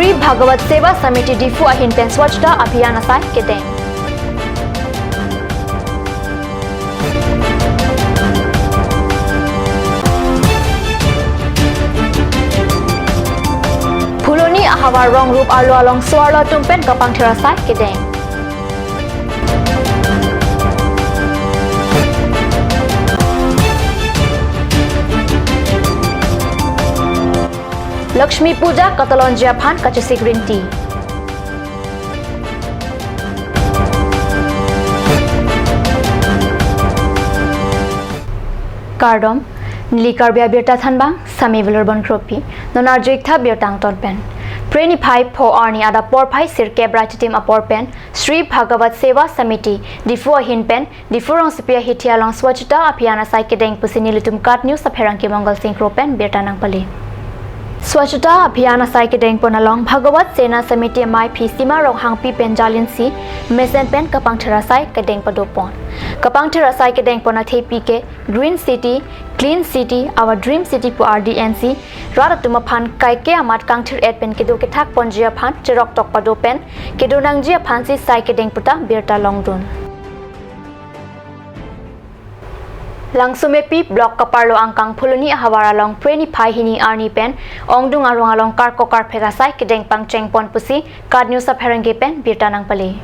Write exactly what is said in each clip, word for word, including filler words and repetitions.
Shri Bhagavat Seva Samiti Diphu ahin pen Swachhata Abhiyan asai kedeng. Phuloni ahavar Rongrup arlo along so-arlo atum pen kapangthir asai kedeng. Lakshmi Puja katalonji aphan kachesik rinti. Kardom, neli Karbi Abirta thanbang, Sami Vilur Bonkropi, non arju-ik tha birta angton pen. Phre niphai pho arni adap porphai sirkep ra chitim apor pen, Shri Bhagavat Seva Samiti, Diphu ahin pen, Diphu rongsopi ahithi along Swachhata Abhiyan asai kedeng pusi nelitum KAT News apherangke Mongal Singh Kro pen birta nangpale. Swachhata Abhiyan asai kedeng pon along Bhagavat Seva Samiti amaiphi Sima Ronghangpi pen jalinsi mesen pen kapangthir asai kedeng padopon. Kapangthir asai kedeng pon athepi ke Green City, Clean City, Our Dream City pu ardi ensi rat atum aphan kaike amat kangthir-et pen kedo kethak ponji aphan cheroktok pado pen kedo nangji aphansi sai kedeng puta birta longdun. Langsomepi Block kaparlo angkang Phuloni ahavar along Phre niphai hini arni pen ongdung arong along karkok karphek asai kedeng pangcheng pon pusi KAT News apherangke pen birta nangpale.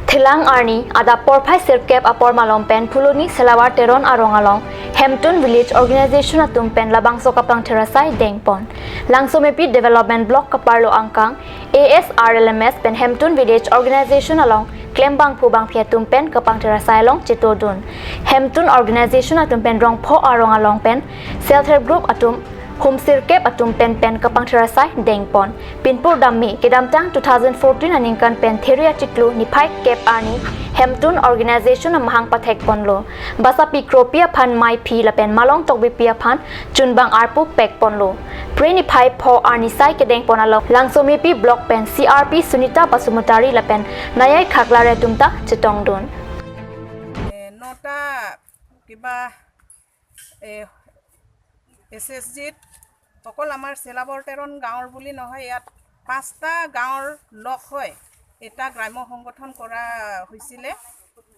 Thelang arni adap porphai sirkep apor malom pen Phuloni Selavar Teron arong along Hemtun Village Organization atum pen labangso kapangthir asai deng pon. Langsomepi Development Block kaparlo angkang A S R L M S pen Hemtun Village Organization along klembangphu bangphi atum pen kapangthir asai along chetodun. Hemtun Organization atum pen Rongpho arong along pen Self Help Group atum hum sirkep atum pen pen kapangthir asai deng pon. Pinpur dam me kedamtang two thousand fourteen aningkan pen Theri achiklo niphai kep arni Hemtun Organization amahang pathek ponlo. Basapi Kropi aphan maiphi lapen Malong Tokbipi aphan chunbang arpu pek ponlo. Phre niphai pho arni sai kedeng pon along Langsomepi Block pen C R P Sunita Basumatary lapen Nayai Khaklare atum ta chetongdun. এ, নটা কিবা এ, এছ এছ জিত অকল আমাৰ চেলাবৰ তেৰণ গাঁৱৰ বুলি নহয়, ইয়াত পাঁচটা গাঁৱৰ লগ হৈ এটা গ্ৰাম্য সংগঠন কৰা হৈছিলে।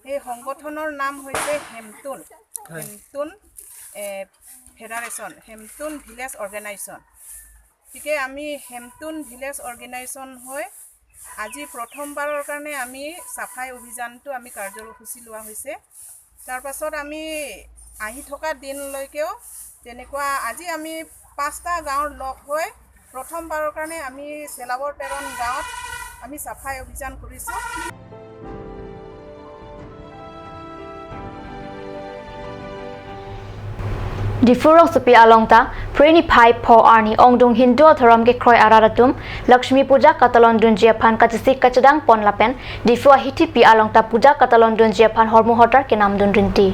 সেই সংগঠনৰ নাম হৈছে হেমতুন, হয়। হেমতুন, এ, ফেডাৰেশ্যন, হেমতুন ভিলেজ অৰ্গেনাইজেশ্যন। গতিকে আমি হেমতুন ভিলেজ অৰ্গেনাইজেশ্যন হৈ আজি প্ৰথমবাৰৰ কাৰণে আমি চাফাই অভিযানটো আমি কাৰ্যসূচী লোৱা হৈছে। তাৰ পাছত আমি আহি থকা দিনলৈকেও তেনেকুৱা আজি আমি পাঁচটা গাঁৱৰ লগ হৈ প্ৰথমবাৰৰ কাৰণে আমি চেলাবৰ তেৰণ গাঁৱত আমি চাফাই অভিযান কৰিছোঁ। Diphu rongsopi along ta Phre niphai pho arni ongdung Hindu adhorom kekroi arat atum Lakshmi Puja katalon dunji aphan kachesik kachedang pon lapen Diphu ahithipi along ta puja katalon dunji aphan hormu hotar kenam dun rinti.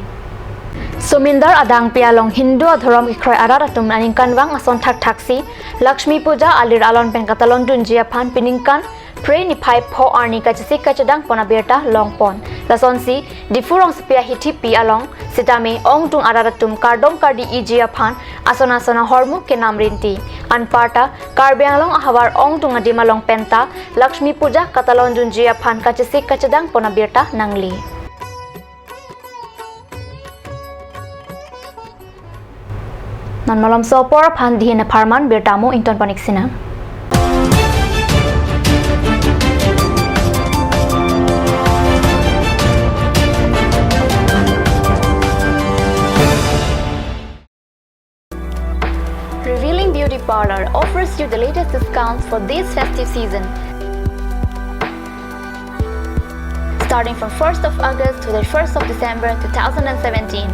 Somindar adangpi along Hindu adhorom kekroi arat atum aningkanvang ason thakthaksi Lakshmi Puja alir alon pen katalon dunji aphan piningkan Phre niphai pho arni kachesik kachedang pon abirta long pon. Lasonsi Diphu rongsopi ahithipi along sitame ongdung arat atum kardom kardi iji aphan ason ason ahormu kenam rinti. Anparta Karbi Anglong ahavar ongdung adim along penta Lakshmi Puja katalon dunji aphan kachesik kachedang pon abirta nangli. Non malomso apor aphan dihin apharman birta mo ington panik sina. Revealing Beauty Parlor offers you the latest discounts for this festive season. Starting from first of August to the first of December two thousand and seventeen.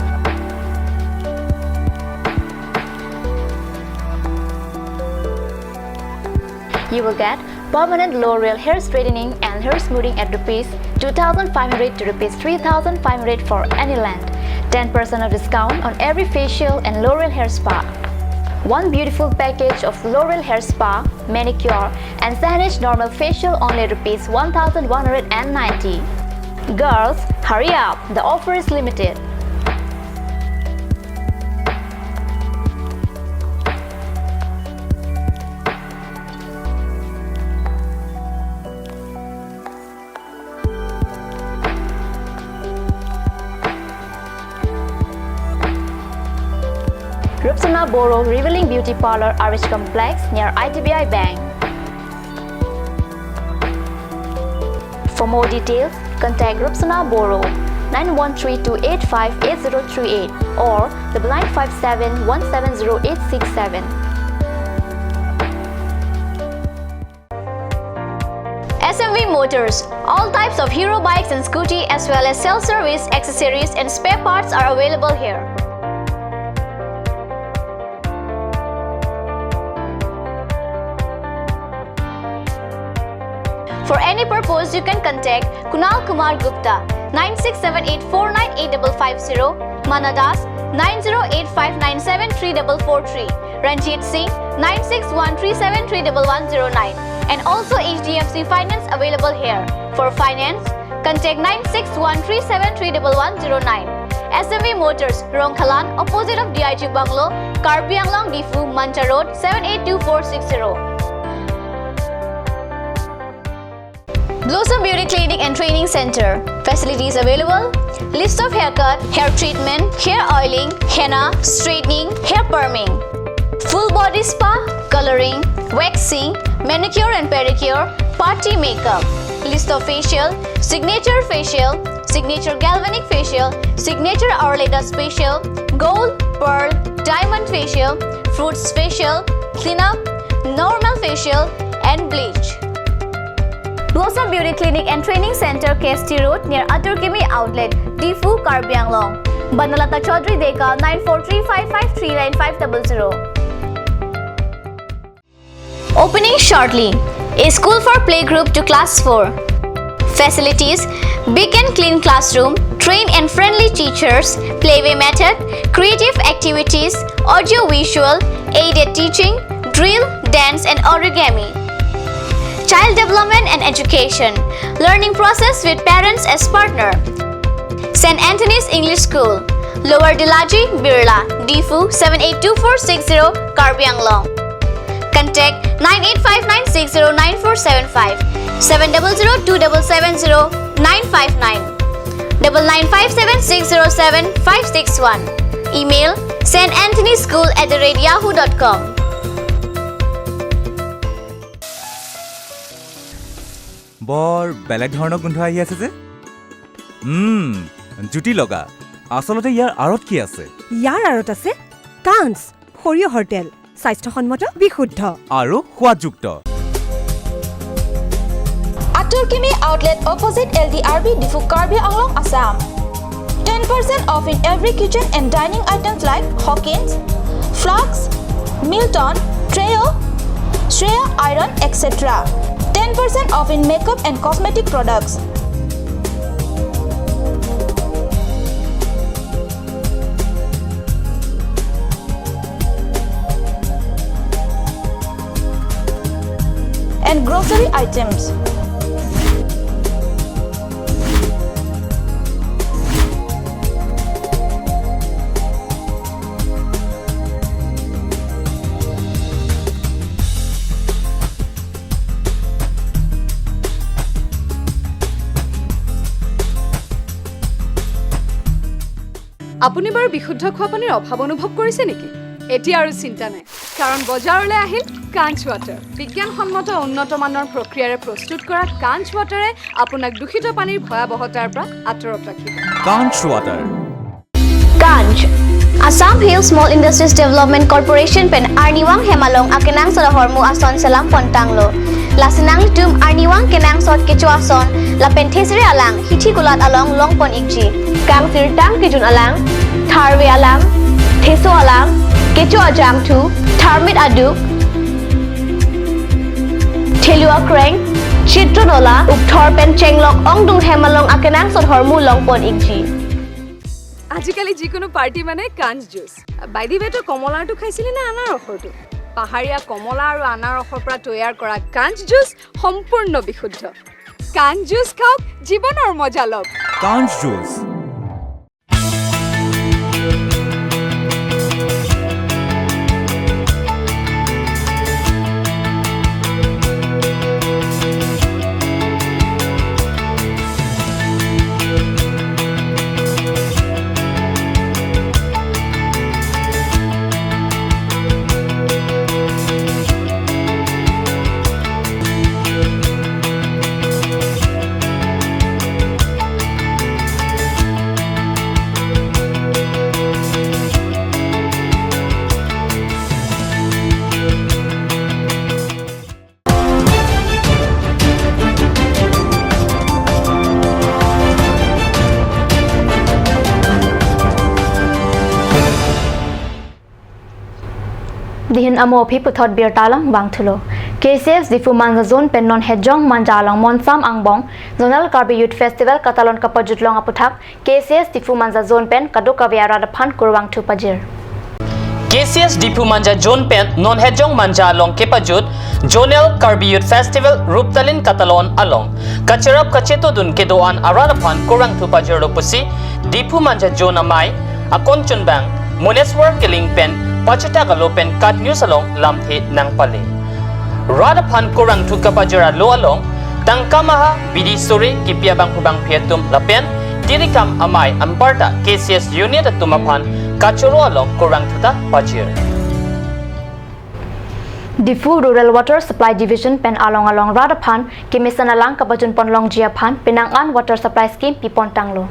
You will get permanent L'Oreal hair straightening and hair smoothing at rupees two thousand five hundred to rupees three thousand five hundred for any length. Ten percent of discount on every facial and L'Oreal hair spa. One beautiful package of L'Oreal hair spa, manicure, and Saneesh normal facial only rupees one thousand one hundred and ninety. Girls, hurry up! The offer is limited. Boro Revealing Beauty Parlor, R H Complex, near I D B I Bank. For more details, contact Rupsana Boro, nine one three two eight five eight zero three eight or double nine five seven one seven zero eight six seven. S M V Motors, all types of Hero bikes and scooty, as well as self-service accessories and spare parts are available here. For any purpose, you can contact Kunal Kumar Gupta, nine six seven eight four nine eight double five zero, Mana Das, nine zero eight five nine seven three double four three, Ranjit Singh, nine six one three seven three double one zero nine, and also H D F C Finance available here. For finance, contact nine six one three seven three double one zero nine. S M V Motors, Rongkhalan, opposite of D I G Bungalow, Karbi Anglong, Diphu, Manja Road, seven eight two four six zero. Blossom Beauty Clinic and Training Center. Facilities available: list of haircut, hair treatment, hair oiling, henna, straightening, hair perming, full body spa, coloring, waxing, manicure and pedicure, party makeup, list of facial, signature facial, signature galvanic facial, signature Ayurveda facial, gold, pearl, diamond facial, fruits facial, cleanup, normal facial, and bleach. Blossom Beauty Clinic and Training Center, K S T Road, near Atur Kimi Outlet, Diphu, Karbi Anglong. Banalata Chaudhary Dekar, nine four three five five three nine five double zero. Opening shortly. A school for playgroup to class four. Facilities: big and clean classroom, trained and friendly teachers, playway method, creative activities, audio visual, aided teaching, drill, dance and origami. Child development and education. Learning process with parents as partner. Saint Anthony's English School, Lower Dilaji, Birla, Diphu, seven eight two four six zero, Karbi Anglong. Contact nine eight five nine six zero nine four seven five, seven double zero two double seven zero nine five nine, double nine five seven six zero seven five six one. Email: saint anthony school at the rate yahoo dot com. বৰ বেলেগ ধৰণৰ গোন্ধ আহি আছে যে। উম, জুতি লগা। আচলতে ইয়াৰ আঁৰত কি আছে? ইয়াৰ আঁৰত আছে কাঞ্চ সৰিয়হৰ তেল, স্বাস্থ্যসন্মত, বিশুদ্ধ আৰু সোৱাদযুক্ত। Atur Kimi Outlet, opposite L D R B, Diphu, Karbi Anglong, Assam. Ten percent off in every kitchen and dining items like Hawkins, flasks, Milton, Treo, Shreya iron, et cetera. Ten percent off in makeup and cosmetic products. And grocery items. আপুনি বাৰু বিশুদ্ধ খোৱা পানীৰ অভাৱ অনুভৱ কৰিছে নেকি? এতিয়া আৰু চিন্তা নাই, কাৰণ বজাৰলৈ আহিল কাঞ্চ ৱাটাৰ। বিজ্ঞানসন্মত উন্নত মানৰ প্ৰক্ৰিয়াৰে প্ৰস্তুত কৰা কাঞ্চ ৱাটাৰে আপোনাক দূষিত পানীৰ ভয়াৱহতাৰ পৰা আঁতৰত ৰাখিব। কাঞ্চ water. Kanch, Assam Hill Small Industries Development Corporation pen arnivang hem along akenangsot ahormu ason selam pontanglo. Lasi nanglitum arnivang kenangsot kecho ason lapen thesere alang hithi kulat along longpon ikji. Kangsirtang kejun alang, tharve alang, theso alang, kecho ajangthu, tharmit aduk, thelu akreng, chitro nola, ukthor pen chenglok ongdung hem along akenangsot hormu longpon ikji. আজিকালি যিকোনো পাৰ্টি মানে কাঞ্চ juice. By the ৱে, তই কমলাৰটো খাইছিলি নে আনাৰসৰটো? পাহাৰীয়া কমলা আৰু আনাৰসৰ পৰা তৈয়াৰ কৰা কাঞ্চ জুচ সম্পূৰ্ণ বিশুদ্ধ। কাঞ্চ জুচ খাওক, জীৱনৰ মজা লওক। কাঞ্চ juice. Amo aphi puthot birta along vangthulo. K C S Diphu Manja Zone pen non Hejong Manja along Monsam angbong Zonal Karbi Youth Festival katalon kapajutlong aputhak K C S Diphu Manja Zone pen kadokave arat aphan kurvangthu pajir. K C S Diphu Manja Zone pen non Hejong Manja along kepajut Zonal Karbi Youth Festival ruptalin katalon along kacherap kachetodun kedo-an arat aphan kurvangthu pajirlo pusi Diphu Manja Zone amei akon chunbang Moneswar Killing pen pachitak alo pen KAT News along lamthe nangpale. Rat aphan kurvangthu kapajir alo along tangka maha, bidi sore, kipi abangphu bangphi atum lapen tirikam amei anparta K C S unit atum aphan kachoro along kurvangthu ta pajir. Diphu Rural Water Supply Division pen along along rat aphan kemesen alang kapajunpon longji aphan penang an water supply scheme pipon tanglo.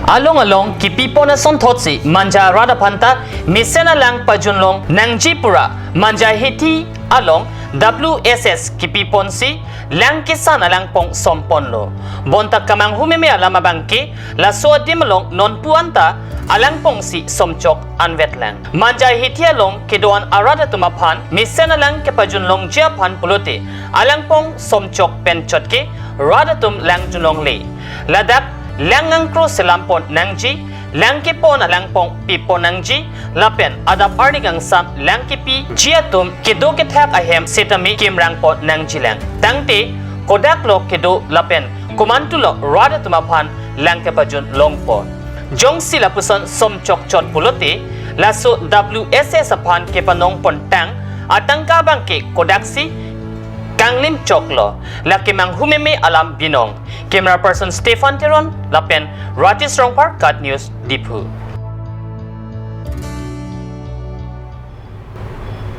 Along along kipipon asonthotsi Manja rat aphan ta mesen alang pajunlong nangji pura Manja Hithi along W S S kipiponsi lang kesan alangpong somponlo. Bonta kemanghu meme alam abangke laso adim along nonpu anta alangpongsi somchok anvetlang. Manja Hithi along kedo-an arat atum aphan mesen alang kepajunlongji aphan pulote alangpong somchok pen chotke rat atum lang junlongle. Ladak lang angkro selampon nangji, lang kepon alangpong pipon nangji, lapen adap arni kangsam lang kepiji atum kedo kethak ahem setame kimrangpon nangjilang. Tangte kodaklok kedo lapen komantulo rat atum aphan lang kepajunlongpon. Jongsi lapuson somchok chot pulote laso W S S aphan kepanongpon tang atangka abangke kodaksi kanglim choklo. La kemanghu meme alam binong. Camera person Stephen Teron lapen Rajesh Rongphar, KAT News, Diphu.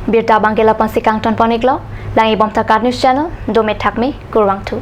Birta abangke lapu-ansi kangtonpon-iklo, lang-ibomtha KAT News Channel, dome thakme, kurvangthu.